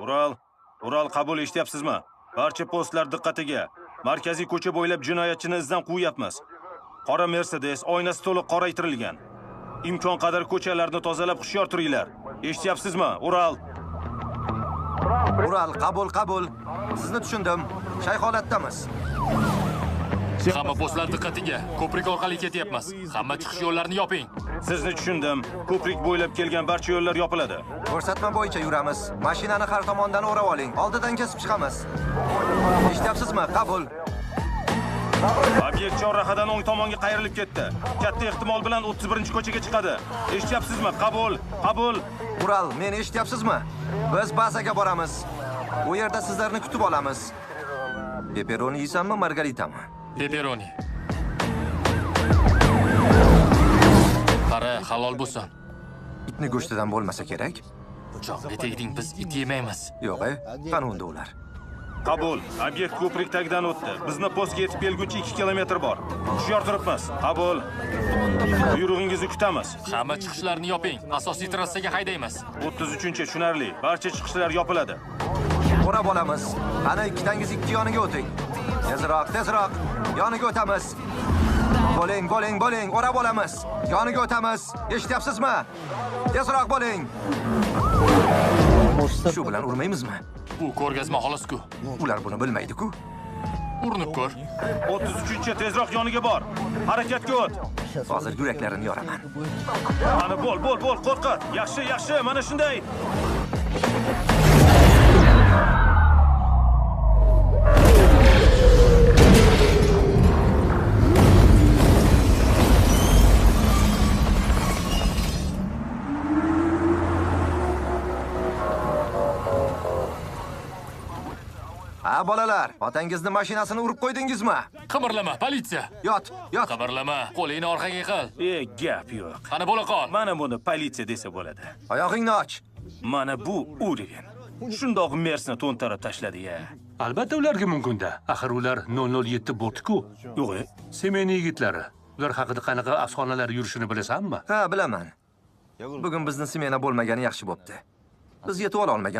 Ural, Ural qabul eshityapsizmi? Barcha postlar diqqatiga. Markaziy ko'cha bo'ylab jinoyatchini izdan quvayapmiz. Qora Mercedes, oynasi to'liq qoraytirilgan. Imkon qadar ko'chalarni tozalab hushyor turinglar. Eshityapsizmi? Ural. Ural, qabul, qabul. Sizni tushundim. Shay holatdamiz. Hamma postlar diqqatiga. Ko'prik orqali ketyapmiz. Hamma chiqish yo'llarini yoping. Sizni tushundim. Ko'prik bo'ylab kelgan barcha yo'llar yopiladi. Ko'rsatma bo'yicha yuramiz. Mashinani har tomondan o'rab oling. Oldidan kesib chiqamiz. Eshityapsizmi? Qabul. Obyekt chorrahadan o'ng tomonga qayrilib ketdi. Katta ehtimol bilan 31-ko'chaga chiqadi. Eshityapsizmi? Qabul. Qabul. Ural, meni eshityapsizmi? Biz bazaga boramiz. U yerda sizlarni kutib olamiz. Pepperoni yeysanmi, margaritami? Pepperoni. Qara, halol bo'lsin. Itni go'shtidan bo'lmasa kerak. Jonga tegding, biz it yemaymiz. Yo'q, qani unda ular? Qabul. Obyekt ko'prik tagidan o'tdi. Bizni postga yetib kelguncha 2 kilometr bor. Hushyor turibmiz. Qabul. Buyrug'ingizni kutamiz. Hamma chiqishlarni yoping. Asosiy trassaga haydaymiz. 33-chi tushunarli. Barcha chiqishlar yopiladi. O'rab olamiz. Qani ikkitangiz ikki yoniga o'ting. Tezroq, tezroq. Yoniga o'tamiz. Bo'ling, bo'ling, bo'ling. O'rab olamiz. Yoniga o'tamiz. Eshityapsizmi? Tezroq bo'ling. Shu bilan urmaymizmi? Bu ko'rgazma xolos-ku. Ular buni bilmaydi-ku. Urinib ko'r. 33-chi tezroq yoniga bor. Harakatga o't. Hozir yuraklarini yoraman. Mana bo'l, bo'l, bo'l, qo'rqit. Yaxshi, yaxshi, mana shunday. Ha, bolalar, otangizni mashinasini urib qo'ydingizmi? Qimirlama, politsiya. Yot, yot. Qimirlama, qo'lingni orqaga qil. Gap yo'q. Qani bo'la qol. Mana buni politsiya desa bo'ladi. Oyog'ingni och. Mana bu ureven. Shundoq Mersni to'ntarib tashladi-ya. Albatta ularga mumkin-da. Axir ular 007 bortku. Yo'q, Semeni yigitlari. Ular haqida qanaqa afsonalar yurishini bilasanmi? Ha, bilaman. Bugun bizni semena bo'lmagani yaxshi bo'pti. Biz yetib ola olmagan